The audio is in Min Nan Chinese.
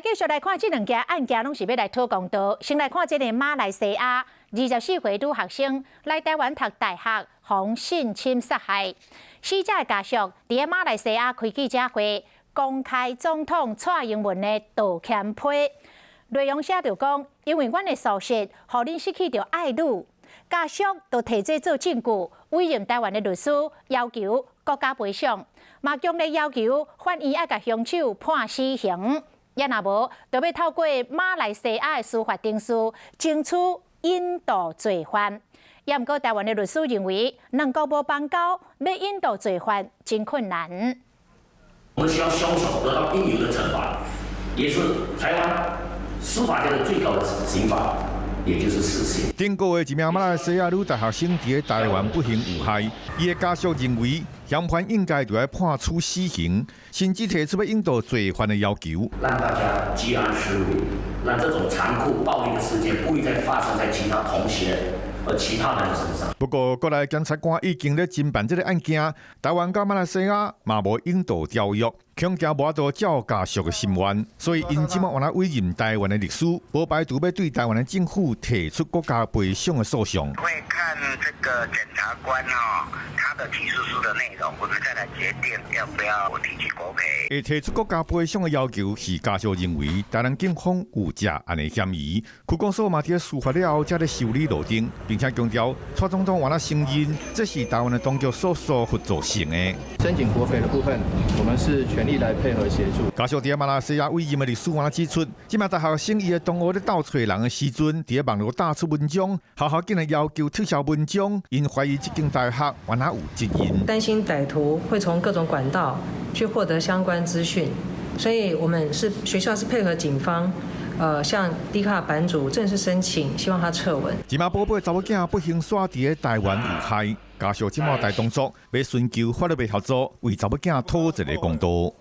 繼續來看這兩件案件，攏是欲來討公道。先來看這个馬來西亞24歲女學生來台灣讀大學，予性侵殺害。死者的家屬佇馬來西亞開記者會，公開總統蔡英文的道歉批。內容寫著講，因為阮的疏失，予恁失去著愛女，家屬就提這做證據，委任台灣的律師要求國家賠償，嘛強烈要求法院愛共兇手判死刑。也若無，就欲透過馬來西亞的司法程序爭取引渡罪犯。也毋過台灣的律師認為，兩國無邦交，欲引渡罪犯真困難。我們希望兇手得到應有的懲罰，也是台灣司法界的最高的刑罰，也就是死刑。頂個月一名馬來西亞女大學生佇台灣不幸遇害，伊的家屬認為嫌犯應該著愛判處死刑，甚至提出欲引渡罪犯的要求。讓大家居安思危，讓這種殘酷暴力的事件不會再發生在其他同學和其他人的身上。不過，國內檢察官已經咧偵辦這个案件，台灣佮馬來西亞嘛無引渡條約，恐驚無法度照家屬的心願，所以𪜶這馬原來委任台灣的律師，無排除欲對台灣的政府提出國家賠償的訴訟。會看這個檢察官哦，他的起訴書的內容，我們再來決定要不要提起國賠。會提出國家賠償的要求，是家屬認為台南警方有詐案的嫌疑。區公所嘛佇事發了後，才咧修理路燈，並且強調蔡總統原來承認，這是台灣的當局所疏忽造成的。申請國賠的部分，我們是全力來配合協助。家屬佇馬來西亞委任的律師原來指出，這名大學生伊的同學咧鬥揣人的時陣，佇網路打出文章，學校竟然要求撤銷文章，𪜶懷疑這間大學原來有責任。擔心歹徒會從各種管道去獲得相關資訊，所以我們是學校是配合警方，向 D 卡版主正式申請，希望他撤文。這名寶貝查某囝不幸煞佇台灣遇害，家屬這馬大動作，欲尋求法律的協助，為查某囝討一个公道。